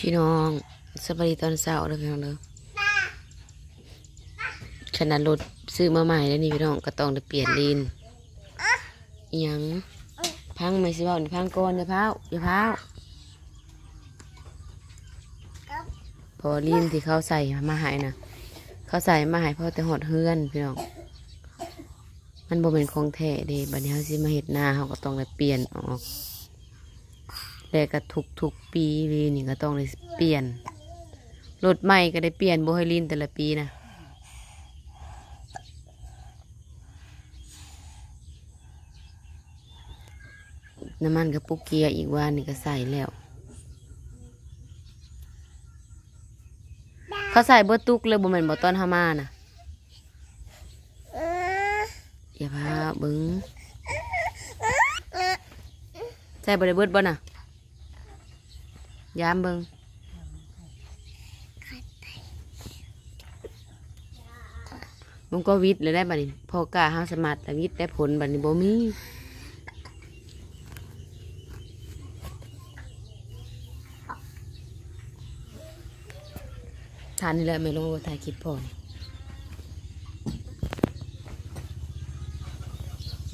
ພີ່ນ້ອງ ສະບາຍດີຕອນເຊົ້າເດີພີ່ນ້ອງເດີ. ຂະໜາດລົດຊື້ມາໃໝ່ແລ້ວນີ້ພີ່ນ້ອງ ກໍຕ້ອງໄດ້ປ່ຽນລີນ. ອີ່ຫຍັງ? ຟັງແມ່ຊິເວົ້ານີ້ ຟັງກ່ອນ ຢ່າພ້າວ ຢ່າພ້າວ. ເພາະວ່າລີນທີ່ເຂົາໃສ່ມາໃຫ້ນະ ເຂົາໃສ່ມາໃຫ້ພໍແຕ່ຮອດເຮືອນພີ່ນ້ອງ. ມັນບໍ່ແມ່ນຂອງແທ້ເດ້. ບັດນີ້ເຮົາຊິມາເຮັດນາ ເຮົາກໍຕ້ອງໄດ້ປ່ຽນອອກ ແລະກໍທຸກໆປີລີນນີ້ກໍຕ້ອງໄດ້ປ່ຽນ. ລົດໃໝ່ກໍໄດ້ປ່ຽນບໍ່ ເຮີຍ ລີນແຕ່ລະປີນະ. ນ້ຳມັນກະປຸກເກຍອີກ ວານນີ້ກໍໃສ່ແລ້ວ. ເຂົາໃສ່ເບິດຕຸກເລີຍບໍ່ແມ່ນບໍ່ ຕອນເຮົາມານະ? ຢ່າພາເບິ່ງ ໃສ່ບໍ່ໄດ້ເບິດບໍ່ນະ? ຢາມເບິ່ງ. ມັນກໍວິດແລ້ວໄດ໋ບັດນີ້ ພໍກ້າເຮົາສະໝັດແລ້ວ ວິດໄດ້ຜົນບັດນີ້ບໍ່ມີ. ທ່ານນີ້ແຫຼະແມ່ລົງລົດຖ່າຍຄລິບພໍ່ນີ້.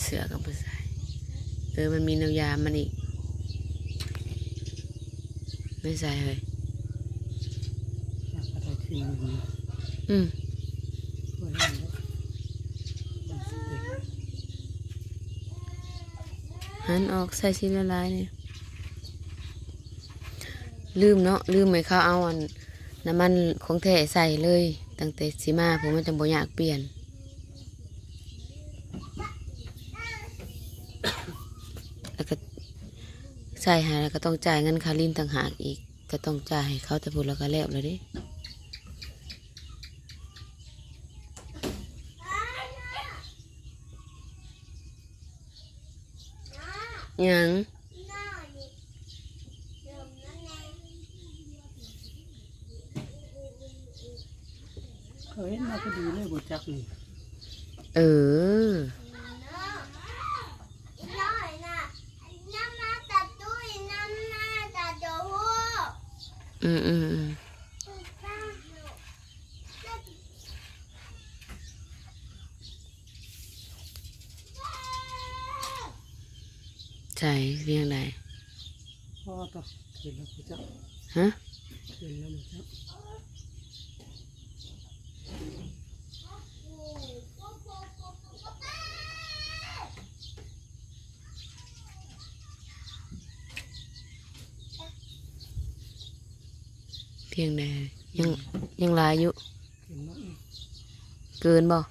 ເສື້ອກໍບໍ່ໃສ່. ເອີ ມັນມີນ້ຳຢາມັນອີກ. ໄມ່ໃສ່ເຮີຍ. ອືມ ຫັນອອກໃສ່ສີຫຼາຍໆນີ້. ລືມເນາະ ລືມໃຫ້ເຂົາເອົາອັນ ນ້ຳມັນຂອງແທ້ໃສ່ເລີຍ ຕັ້ງແຕ່ຊິມາພຸ້ນ ມັນຈັ່ງບໍ່ຍາກປ່ຽນ. ແລ້ວກໍໃສ່ໃຫ້ ແລ້ວກໍຕ້ອງຈ່າຍເງິນຄ່າລີນຕ່າງຫາກອີກ ກໍຕ້ອງຈ່າຍໃຫ້ເຂົາແຕ່ພຸ້ນ ແລ້ວກໍແລ້ວແລ້ວເດ້. ຫຍັງ? ເຂົາເຫັນມາພໍດີເລີຍ ບໍ່ຈັກນີ້. ເອີ ອືມໆ. ໃສ ວຽງໃດ? ພໍຕໍ່ ເຫັນແລ້ວບໍ່ຈັກ. ຮະ? ເຫັນແລ້ວບໍ່ຈັກ. ພຽງໃດ ຍັງ ຍັງຫຼາຍຢູ່. ເກີນບໍ່?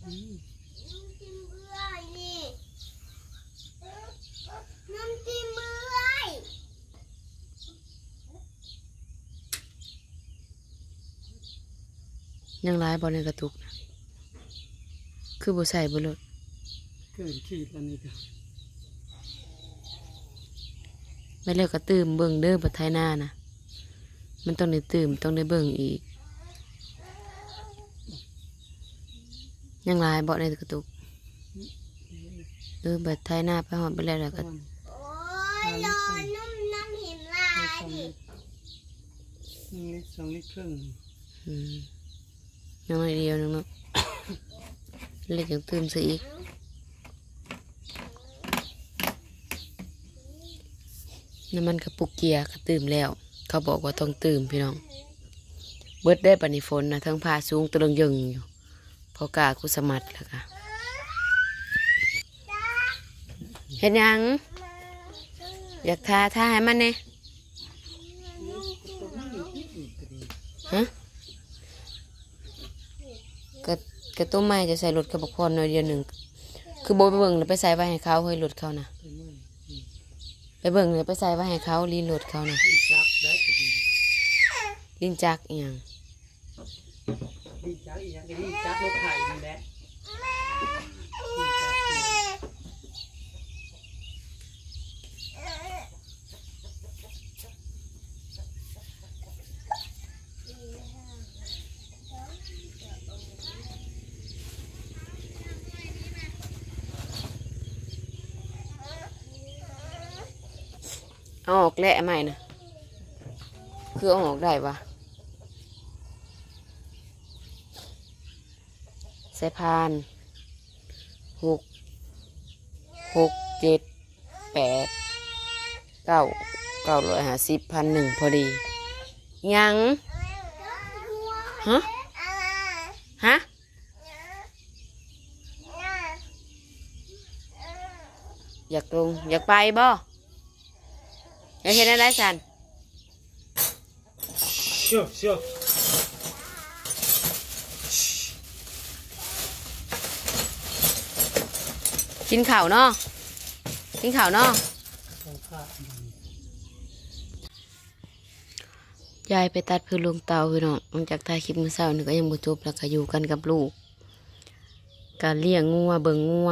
ອືມ ຍັງຫຼາຍບໍ່ໃນກະຕຸກນະ? ຄືບໍ່ໃສ່ເບິດໂລດ? ເກີນຂີດແລ້ວນີ້ກະ ໄປແລ້ວກະຕື່ມເບິ່ງເດີ ບັດໄຖນານະ ມັນຕ້ອງໄດ້ຕື່ມ ຕ້ອງໄດ້ເບິ່ງອີກ. ຍັງຫຼາຍບໍ່ໃນກະຕຸກ? ເອີ ບັດໄຖນາໄປຮອດ ໄປແລ້ວ ແລ້ວກະ ໂອ້ຍ ລໍນຳ ນ້ຳເຫັນຫຼາຍ ໜຶ່ງລິດ ສອງລິດເຄິ່ງ. ອືມ ຍັງໜ້ອຍດຽວໜຶ່ງເນາະ ແລ້ວຈັ່ງຕື່ມໃສ່ອີກ. ນ້ຳມັນກະປຸກເກຍກະຕື່ມແລ້ວ ເຂົາບອກວ່າຕ້ອງຕື່ມພີ່ນ້ອງ. ເບິດໄດ້ບາດນີ້ຝົນນະ ເທິງຟ້າສູງຕະເລິງເຢິງຢູ່ ພໍກ້າກູສະໝັດແລ້ວກະ. ເຮັດຫຍັງ? ຢາກທາ ທາໃຫ້ມັນແດ່. ຮະ? ກະ ກະຕົ້ມໃໝ່ ຈະໃສ່ລົດຂະບັກພອນໜ້ອຍດຽວໜຶ່ງ ຄືບໍ່ໄປເບິ່ງ ແລ້ວໄປໃສ່ໄວ້ໃຫ້ເຂົາເຮີຍ ລົດເຂົານະ. ໄປເບິ່ງ ແລ້ວໄປໃສ່ໄວ້ໃຫ້ເຂົາ ລີ້ນລົດເຂົານະ. ລີ້ນຈັກໄດ້ ລີ້ນຈັກອີ່ຫຍັງ? ລີ້ນຈັກອີ່ຫຍັງ? ກະລີ້ນຈັກລົດໄຖນີ້ແຫຼະ. ເອົາອອກແຫຼະ ໄມ້ນະ ຄືເອົາອອກໄດ້ວະ? ໃສ່ພານ ຫົກ ຫົກ ເຈັດ ແປດ ເກົ້າ ເກົ້າຮ້ອຍຫ້າສິບ ພັນໜຶ່ງພໍດີ. ຫຍັງ? ຮະ? ຮະ? ຢາກລົງ ຢາກໄປບໍ່? ຢາກເຮັດແນວໃດຊັ້ນ? ກິນເຂົ້າເນາະ ກິນເຂົ້າເນາະ. ຍາຍໄປຕັດເພິ່ນລົງເຕົາພີ່ນ້ອງ ຫຼັງຈາກຖ່າຍຄລິບມື້ເຊົ້ານີ້ກໍຍັງບໍ່ຈົບ ແລ້ວກໍຢູ່ກັນກັບລູກ ກໍລ້ຽງງົວ ເບິ່ງງົວ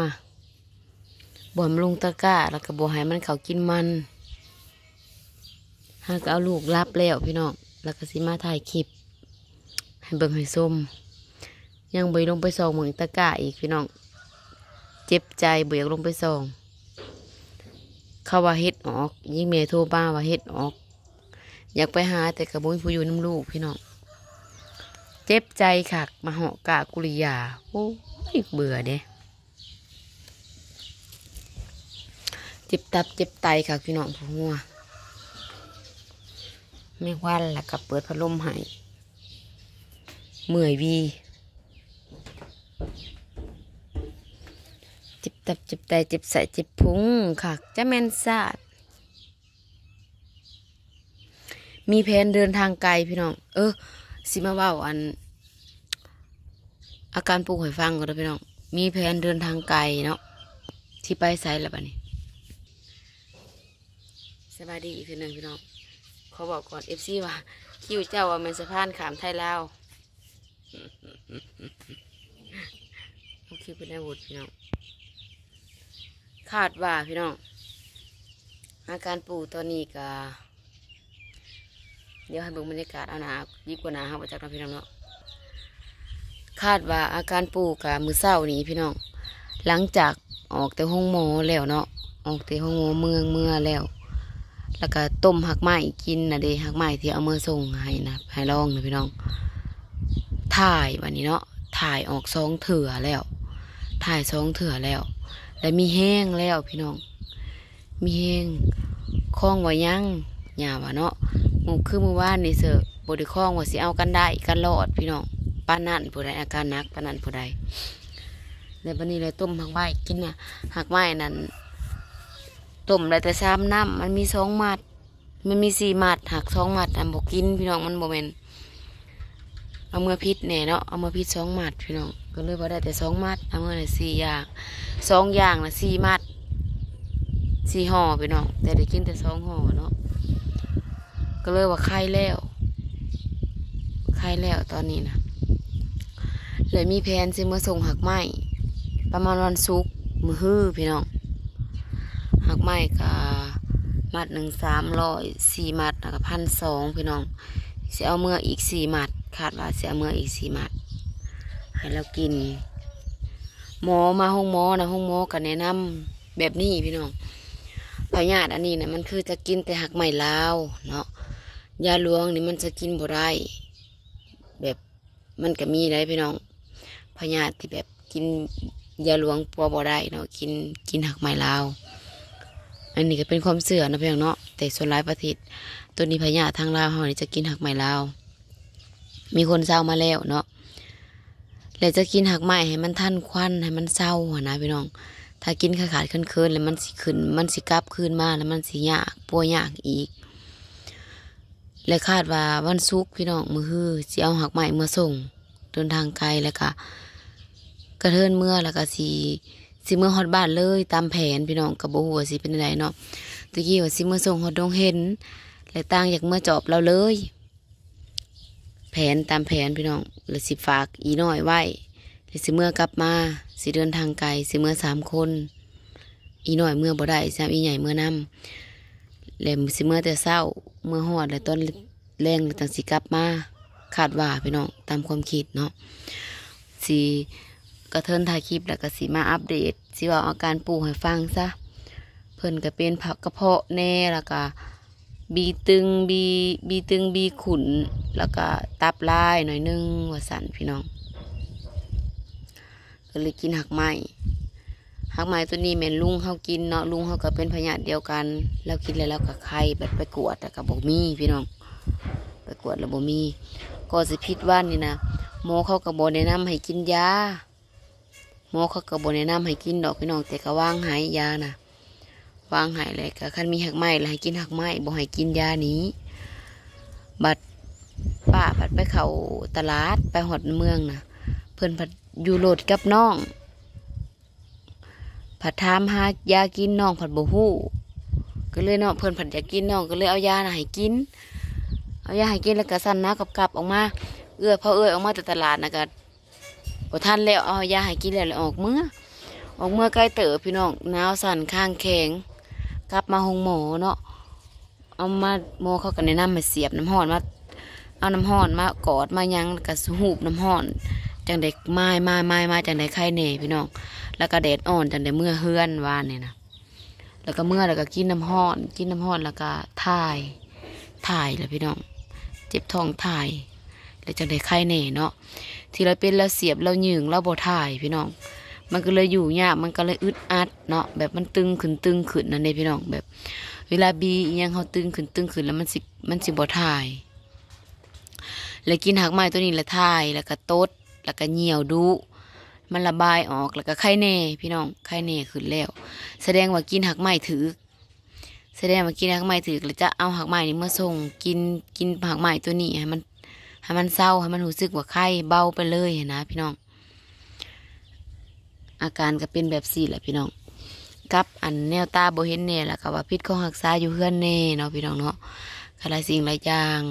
ບໍ່ໃຫ້ມັນລົງຕະກ້າ ແລ້ວກໍບໍ່ໃຫ້ມັນເຂົ້າກິນມັນ. ຫາກໍເອົາລູກຫຼັບແລ້ວພີ່ນ້ອງ ແລ້ວກໍຊິມາຖ່າຍຄລິບໃຫ້ເບິ່ງໃຫ້ຊົມ. ຍັງບໍ່ໄດ້ລົງໄປສ່ອງເບິ່ງຕະກ້າອີກພີ່ນ້ອງ ເຈັບໃຈ ບໍ່ຢາກລົງໄປສ່ອງ. ເຂົາວ່າເຫັດອອກ ຍິງແມ່ໂທມາວ່າເຫັດອອກ ຢາກໄປຫາ ແຕ່ກໍບໍ່ມີຜູ້ຢູ່ນຳລູກພີ່ນ້ອງ. ເຈັບໃຈຄັກ ມາເຫາະກ້າກຸລິຍາ ໂອ້ຍ ເບື່ອເດ້. ເຈັບຕັບເຈັບໄຕຄັກພີ່ນ້ອງ ພວກງົວ ແມງວັນ ແລ້ວກໍເປີດພັດລົມໃຫ້ ເມື່ອຍວີ ເຈັບຕັບເຈັບໄຕ ເຈັບໄສ້ເຈັບພຸງຄັກ ຈະແມ່ນຊາດ. ມີແຜນເດີນທາງໄກພີ່ນ້ອງ. ເອີ ຊິມາເວົ້າອັນ ອາການປູໃຫ້ຟັງກ່ອນເດີພີ່ນ້ອງ. ມີແຜນເດີນທາງໄກເນາະ ຊິໄປໃສລະບາດນີ້? ສະບາຍດີອີກເທື່ອໜຶ່ງພີ່ນ້ອງ. ຂໍບອກກ່ອນ ເອັຟຊີ ວ່າ ຄິວເຈົ້າວ່າແມ່ນສະພານຂ້າມໄທລາວ. ໂອເຄ ເປັນອາວຸດພີ່ນ້ອງ. ຄາດວ່າພີ່ນ້ອງ ອາການປູຕອນນີ້ກະ ດຽວໃຫ້ເບິ່ງບັນຍາກາດ ເອົາໜ້າ ດີກວ່າໜ້າເຮົາບໍ່ຈັກເນາະພີ່ນ້ອງເນາະ. ຄາດວ່າອາການປູກະມື້ເຊົ້ານີ້ພີ່ນ້ອງ ຫຼັງຈາກອອກແຕ່ໂຮງໝໍແລ້ວເນາະ ອອກແຕ່ໂຮງໝໍເມືອງເມືອແລ້ວ ແລ້ວກະຕົ້ມຮາກໄມ້ກິນນະເດ ຮາກໄມ້ທີ່ເອົາເມືອສົ່ງໃຫ້ນະ ໃຫ້ລອງນະພີ່ນ້ອງ. ຖ່າຍບາດນີ້ເນາະ ຖ່າຍອອກສອງເທື່ອແລ້ວ ຖ່າຍສອງເທື່ອແລ້ວ ແລະມີແຮງແລ້ວພີ່ນ້ອງ ມີແຮງ. ຄອງວ່າຍັງ ຍ່າວ່າເນາະ ມື້ ຄືມື້ວານນີ້ເສີ ບໍ່ໄດ້ຄອງວ່າຊິເອົາກັນໄດ້ກັນລອດພີ່ນ້ອງ ປານນັ້ນຜູ້ໃດ ອາການໜັກປານນັ້ນຜູ້ໃດ. ແລ້ວບາດນີ້ແຫຼະ ຕົ້ມຮາກໄມ້ກິນນະ ຮາກໄມ້ນັ້ນ ຕົ້ມໄດ້ແຕ່ສາມນ້ຳ ມັນມີສອງມັດ ມັນມີສີ່ມັດ ຫາກສອງມັດນັ້ນບໍ່ກິນພີ່ນ້ອງ ມັນບໍ່ແມ່ນ ເອົາເມືອຜິດແດ່ເນາະ ເອົາເມືອຜິດສອງມັດພີ່ນ້ອງ ກໍເລີຍວ່າໄດ້ແຕ່ສອງມັດ ເອົາເມືອໄດ້ສີ່ຢ່າງ ສອງຢ່າງນະສີ່ມັດ ສີ່ຫໍ່ພີ່ນ້ອງ ແຕ່ໄດ້ກິນແຕ່ສອງຫໍ່ເນາະ ກໍເລີຍວ່າໄຄແລ້ວ ໄຄແລ້ວຕອນນີ້ນະ. ແລະມີແຜນຊິເມືອສົ່ງຮາກໄມ້ ປະມານວັນສຸກ ມື້ຮືພີ່ນ້ອງ. ຮາກໄມ້ກະມັດໜຶ່ງສາມຮ້ອຍ ສີ່ມັດນະກະພັນສອງພີ່ນ້ອງ. ຊິເອົາເມືອອີກສີ່ມັດ ຄາດວ່າຊິເອົາເມືອອີກສີ່ມັດ ໃຫ້ລາວກິນ. ໝໍມາໂຮງໝໍນະ ໂຮງໝໍກະແນະນຳແບບນີ້ພີ່ນ້ອງ ພະຍາດອັນນີ້ນະ ມັນຄືຈະກິນແຕ່ຮາກໄມ້ລາວເນາະ ຢາຫຼວງນີ້ມັນຈະກິນບໍ່ໄດ້ ແບບ ມັນກະມີໄດ໋ພີ່ນ້ອງ ພະຍາດທີ່ແບບກິນຢາຫຼວງປົວບໍ່ໄດ້ເນາະ ກິນ ກິນຮາກໄມ້ລາວ. ອັນນີ້ກະເປັນຄວາມເຊື່ອເນາະພີ່ນ້ອງເນາະ ແຕ່ສ່ວນຫຼາຍປະເທດ ໂຕນີ້ພະຍາດທາງລາວເຮົານີ້ຈະກິນຮາກໄມ້ລາວ ມີຄົນເຊົາມາແລ້ວເນາະ ແລະຈະກິນຮາກໄມ້ໃຫ້ມັນທັນຄວັນ ໃຫ້ມັນເຊົາຫັ້ນນະພີ່ນ້ອງ. ຖ້າກິນຂາດໆເຂີນໆ ແລ້ວມັນຊິຂຶ້ນ ມັນຊິກັບຄືນມາ ແລ້ວມັນຊິຍາກ ປົວຍາກອີກ. ແລະຄາດວ່າວັນສຸກພີ່ນ້ອງ ມື້ຮືຊິເອົາຮາກໄມ້ເມືອສົ່ງ ເດີນທາງໄກ ແລ້ວກະກະເທີນເມືອ ແລ້ວກະຊິ ຊິເມືອຮອດບ້ານເລີຍຕາມແຜນພີ່ນ້ອງ ກະບໍ່ຮູ້ວ່າຊິເປັນແນວໃດເນາະ. ຕະກີ້ວ່າຊິເມືອສົ່ງຮອດດົງເຫັນ ແລະຕ່າງຢາກເມືອຈອບລາວເລີຍ ແຜນຕາມແຜນພີ່ນ້ອງ ແລະຊິຝາກອີນ້ອຍໄວ້ ແລະຊິເມືອກັບມາ ຊິເດີນທາງໄກ ຊິເມືອສາມຄົນ ອີນ້ອຍເມືອບໍ່ໄດ້ ຊິເອົາອີໃຫຍ່ເມືອນຳ ແລະຊິເມືອແຕ່ເຊົ້າ ເມືອຮອດແລ້ວຕອນ ແລງແລ້ວຈັ່ງຊິກັບມາ ຄາດວ່າພີ່ນ້ອງ ຕາມຄວາມຄິດເນາະ ຊິກະເທີນຖ່າຍຄລິບ ແລ້ວກະຊິມາອັບເດດ ຊິເວົ້າອາການປູໃຫ້ຟັງຊະ. ເພິ່ນກະເປັນພະ ກະເພາະແດ່ ແລ້ວກະ ບີຕຶງ ບີ ບີຕຶງ ບີຂຸ້ນ ແລ້ວກະຕັບລາຍໜ້ອຍໜຶ່ງວ່າຊັ້ນພີ່ນ້ອງ. ກໍເລີຍກິນຮາກໄມ້. ຮາກໄມ້ໂຕນີ້ແມ່ນລຸງເຮົາກິນເນາະ, ລຸງເຮົາກໍເປັນພະຍາດດຽວກັນ, ລາວກິນແລ້ວລາວກໍໄຄ. ບັດໄປກວດແລ້ວກໍບໍ່ມີພີ່ນ້ອງ, ໄປກວດແລ້ວບໍ່ມີ. ກໍຊິຜິດຫວັງນີ້ນະ, ໝໍເຂົາກໍບໍ່ແນະນຳໃຫ້ກິນຢາ. ໝໍເຂົາກໍບໍ່ແນະນຳໃຫ້ກິນດອກພີ່ນ້ອງ, ແຕ່ກໍວາງໃຫ້ຢານະ, ວາງໃຫ້. ແລ້ວກໍຄັນມີຮາກໄມ້ແລ້ວໃຫ້ກິນຮາກໄມ້, ບໍ່ໃຫ້ກິນຢານີ້. ບັດປ້າພັດໄປເຂົ້າຕະຫຼາດ, ໄປຮອດເມືອງນະ, ເພິ່ນພັດຢູ່ລົດກັບນ້ອງ, ພັດຖາມຫາຢາກິນ, ນ້ອງພັດບໍ່ຮູ້. ກໍເລີຍເນາະ, ເພິ່ນພັດຢາກກິນ, ນ້ອງກໍເລີຍເອົາຢານະໃຫ້ກິນ. ເອົາຢາໃຫ້ກິນແລ້ວກໍສັ່ນໜາກັບກັບອອກມາ. ເອື້ອຍ ພໍເອື້ອຍອອກມາແຕ່ຕະຫຼາດນະ, ກໍບໍ່ທັນແລ້ວ, ເອົາຢາໃຫ້ກິນແລ້ວ ແລ້ວອອກເມືອ. ອອກເມືອໄກເຕີບພີ່ນ້ອງ, ໜາວສັ່ນຄາງແຂງ. ກັບມາໂຮງໝໍເນາະ, ເອົາມາ ໝໍເຂົາກໍແນະນຳໃຫ້ສຽບນ້ຳຮ້ອນມາ, ເອົານ້ຳຮ້ອນມາກອດມາຫຍັງ, ແລ້ວກໍສູບນ້ຳຮ້ອນ, ຈັ່ງໄດ້ມາຍ ມາຍ ມາຍ ມາ, ຈັ່ງໄດ້ໄຄແດ່ພີ່ນ້ອງ. ແລ້ວກໍແດດອ່ອນ, ຈັ່ງໄດ້ເມືອເຮືອນວານນີ້ນະ. ແລ້ວກໍເມືອ ແລ້ວກໍກິນນ້ຳຮ້ອນ, ກິນນ້ຳຮ້ອນແລ້ວກໍຖ່າຍ, ຖ່າຍແຫຼະພີ່ນ້ອງ, ເຈັບທ້ອງຖ່າຍ, ແລ້ວຈັ່ງໄດ້ໄຄແດ່ເນາະ. ທີ່ລາວເປັນ ລາວສຽບ ລາວຍືງ ລາວບໍ່ຖ່າຍພີ່ນ້ອງ, ມັນກໍເລີຍຢູ່ຍາກ, ມັນກໍເລີຍອຶດອັດເນາະ. ແບບມັນຕຶງຂຶ້ນ ຕຶງຂຶ້ນນັ້ນເດ້ພີ່ນ້ອງ, ແບບເວລາບີອີ່ຫຍັງເຮົາຕຶງຂຶ້ນ ຕຶງຂຶ້ນ ແລ້ວມັນຊິ ມັນຊິບໍ່ຖ່າຍ. ແລ້ວກິນຮາກໄມ້ໂຕນີ້ລະຖ່າຍ, ແລ້ວກໍຕົດ, ແລ້ວກໍຍ່ຽວດຸ, ມັນລະບາຍອອກ, ແລ້ວກໍໄຄແດ່ພີ່ນ້ອງ, ໄຄແດ່ຂຶ້ນແລ້ວ. ສະແດງວ່າກິນຮາກໄມ້ຖືກ, ສະແດງວ່າກິນຮາກໄມ້ຖືກ, ແລ້ວຈະເອົາຮາກໄມ້ນີ້ເມືອຊົງກິນ, ກິນຮາກໄມ້ໂຕນີ້ໃຫ້ມັນ ໃຫ້ມັນເຊົາ, ໃຫ້ມັນຮູ້ສຶກວ່າໄຄເບົາໄປເລີຍຫັ້ນນະພີ່ນ້ອງ. ອາການກໍເປັນແບບຊີ້ແຫຼະພີ່ນ້ອງ, ກັບອັນແນວຕາບໍ່ເຫັນແດ່, ແລ້ວກໍວ່າພິດຂອງຮັກສາຢູ່ເຮືອນແດ່ເນາະພີ່ນ້ອງເນາະ. ກໍຫຼາຍສິ່ງຫຼາຍຢ່າງ,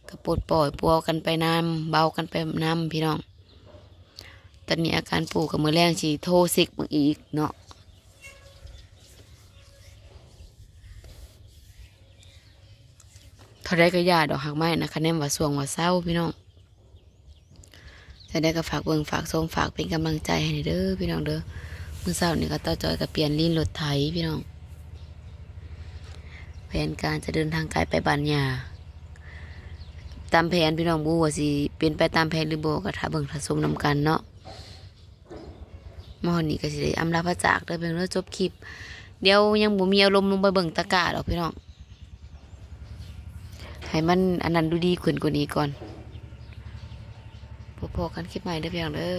ກໍປົດປ່ອຍປົວກັນໄປນຳ, ເບົາກັນໄປນຳພີ່ນ້ອງ. ຕອນນີ້ອາການປູກໍ ມື້ແລງຊິໂທເຊັກເບິ່ງອີກເນາະ. ເທົ່າໃດກໍຢ່າດອກຮາກໄມ້ນະ, ຄະແນນວ່າຊ່ວງວ່າເຊົາພີ່ນ້ອງ. ຈັ່ງໃດກໍຝາກເບິ່ງ ຝາກຊົມ ຝາກເປັນກຳລັງໃຈໃຫ້ແດ່ເດີພີ່ນ້ອງເດີ. ມື້ເຊົ້ານີ້ກໍຕາຈອຍກໍປ່ຽນລີນລົດໄຖພີ່ນ້ອງ, ແຜນການຈະເດີນທາງໄກໄປບ້ານຍ່າ ຕາມແຜນພີ່ນ້ອງ. ບໍ່ຮູ້ວ່າຊິເປັນໄປຕາມແຜນຫຼືບໍ່, ກໍຖ້າເບິ່ງຖ້າຊົມນຳກັນເນາະ. ມາຮອດນີ້ກໍຊິໄດ້ອຳລາພາຈາກເດີພີ່ນ້ອງເດີ, ຈົບຄລິບ. ດຽວຍັງບໍ່ມີອາລົມລົງໄປເບິ່ງຕະກ້າດອກພີ່ນ້ອງ, ໃຫ້ມັນອັນນັ້ນດູດີຂຶ້ນກວ່ານີ້ກ່ອນ. ພົບພໍ້ກັນຄລິບໃໝ່ເດີພີ່ນ້ອງເດີ.